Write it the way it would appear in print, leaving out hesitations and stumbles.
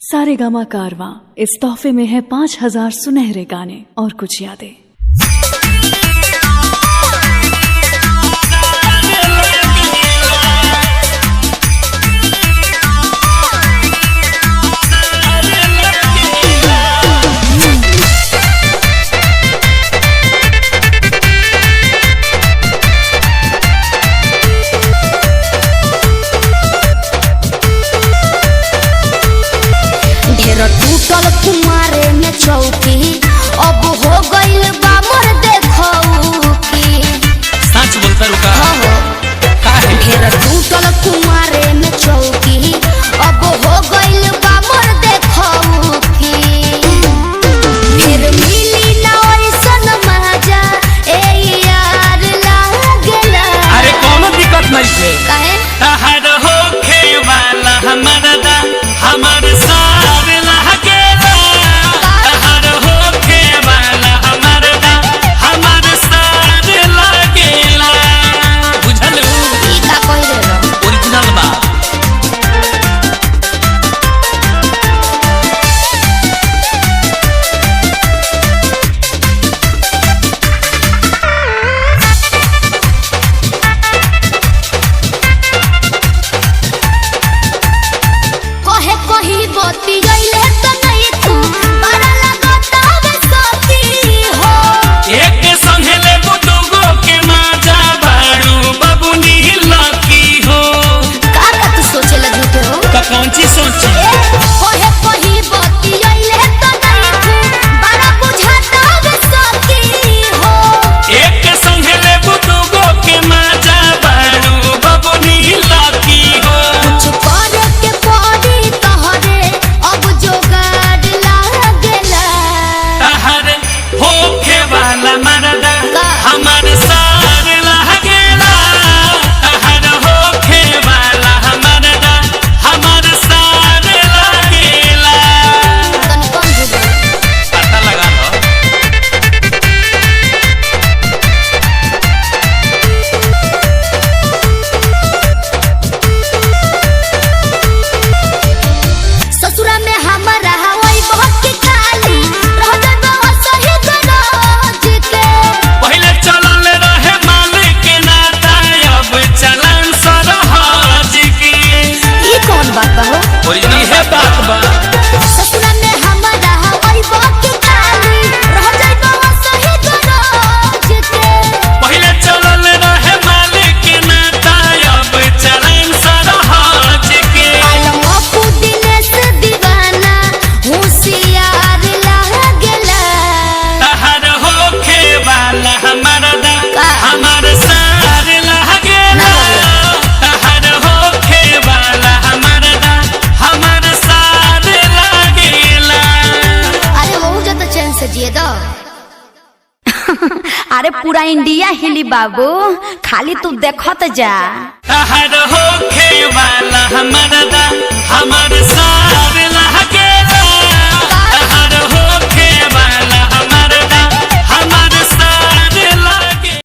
सारेगामा कारवां इस तोहफे में है 5000 सुनहरे गाने और कुछ यादें। ढेर टूटल कुमारे में चौकी अब हो गइल बा मोर देखौकी। सच बोलता रुका। हो हो। काहे? ढेर टूटल कुमारे में चौकी अब हो गइल बा मोर देखौकी। फिर मिली ना ऐसन मजा ए यार लागेला। अरे कोनो दिक्कत नहीं छे। काहे? तहर होखे वाला हमरदा हमर सार लागेला। तहर होखे वाला हमरदा हमर सार लागेला। बुझल? ई का कहि देलो? ओरिजिनल बा। कहे कही बती गइले त नहीं तू बड़ा लगता बे सती हो। एक संगे लेबू दूगो के माजा बारू बबुनी लकी हो। का का तू सोचे लगी के हो? त कौन चीज सोची? ए कहे कही बती गइले त नहीं तू बड़ा बुझाता बे सती हो। एक संगे लेबू दूगो के माजा बारू बबुनी लकी हो। कुछ करे के पड़ी तोहरे अब जोगाड़ लागेला। तहर होखे वाला मरदा का? हमर सार लागेला। तहर होखे वाला मरदा हमर सार लागेला। तनी कम जुबे। पता लगा लो। ससुरा में हमारा वही बहुत के खाली रह जाबो सही गरज के। पहिले चलल रहे मालिक के नाता अब चलन सरहज के। ई कौन बात बा हो? ओरिजिनल है बात बा। ससुरा में हमारा वही बहुत के खाली रह जाबो सही गरज के। पहिले चलल रहे मालिक के नाता अब चलन सरहज के। आलम पुदीने से दीवाना होशियार लागेला। तहर होखे वाला मरदा का? हमर सार लागेला। तहर होखे वाला मरदा हमर सार लागेला। अरे वो जो तो चैन से जिए दो। अरे पूरा इंडिया हिली बाबू, खाली तू देखत जा। तहर होखे वाला हमर